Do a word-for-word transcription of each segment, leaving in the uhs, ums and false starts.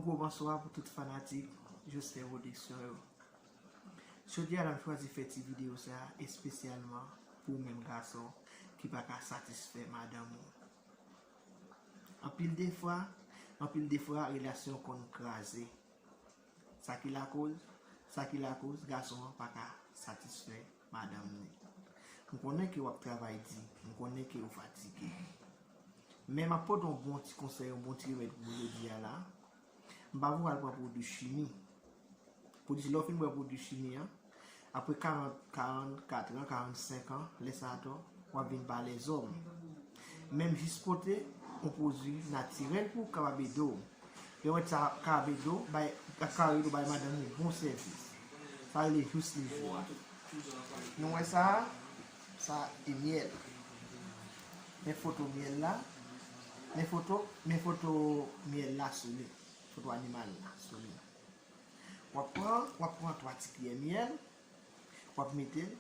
Bon, bonswa pou tout fanatik Joster Production yo. Jodi a la m chwazi fè ti videyo sa espesyalman pou ou menm gason ki pa ka satisfè madanm ou. Anpil de fwa, anpil de fwa relasyon konn kraze. Sa ki lakoz, sa ki lakoz gason an pa ka satisfè madanm li. M konnen ke w ap travay di, m konnen ke ou fatige. Men m ap pote yon bon ti konsèy, yon bon ti remèd pou ou jodi a la. M pa vle w al pran pwodui chimi. Pwodui, lè w fin bwè pwodui chimi an, apre karant, karannkat an, karannsenk an, lè sa a tou, w ap vin pa lèzòm. Men m jis pote yon pwodui natirèl pou kapab ede w. Lè w wè sa kapab ede w, bay, kapab ede w bay madanm ou bon sèvis. Sa rele jus lijo a. Nou wè sa, sa e myèl. Men foto myèl la, men foto, men foto myèl la sou li. Foto animal la sou li. W ap pran, w ap pran twa ti kiyè myèl, w ap mete l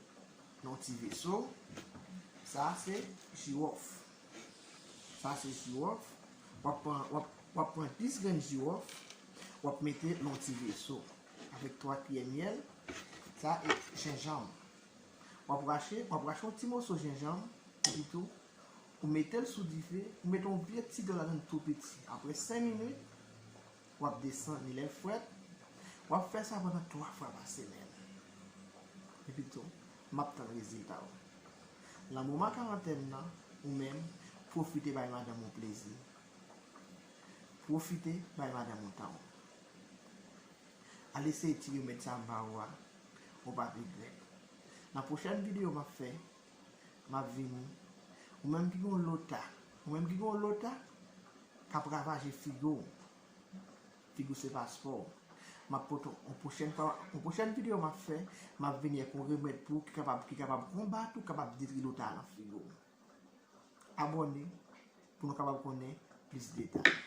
nan yon ti veso. Sa se jiwòf. Sa se jiwòf. W ap pran, w ap, w ap pran dis grenn jiwòf, w ap mete nan yon ti veso avèk twa kiyè myèl. Sa e jenjanm. W ap rache, w ap rache yon ti moso jenjanm, epi tou, ou mete l sou dife, ou mete yon vye ti dlo ladan l tou piti. Apre senk minit, w ap desann li lè l frèt. W ap fè sa pandan twa fwa pa semèn. Epi tou, m ap tann rezilta w. Nan moman karantèn nan, ou menm, pwofite bay madanm ou plezi. Pwofite bay madanm ou tan w. Al eseye ti remèd sa m ba ou a, ou p ap regrèt. Nan pwochèn videyo m ap fè, m ap vini. Ou menm ki gen yon lota, ou menm ki gen yon lota k ap ravaje figo w. Figo se paspò w. M ap pote yon pwochèn fwa, yon pwochèn videyo m ap fè, m ap vini ak yon remèd pou ou ki kapab, ki kapab konbat ou, kapab detwi lota a nan figo w. Abòne pou nou kapab konnen plis detay.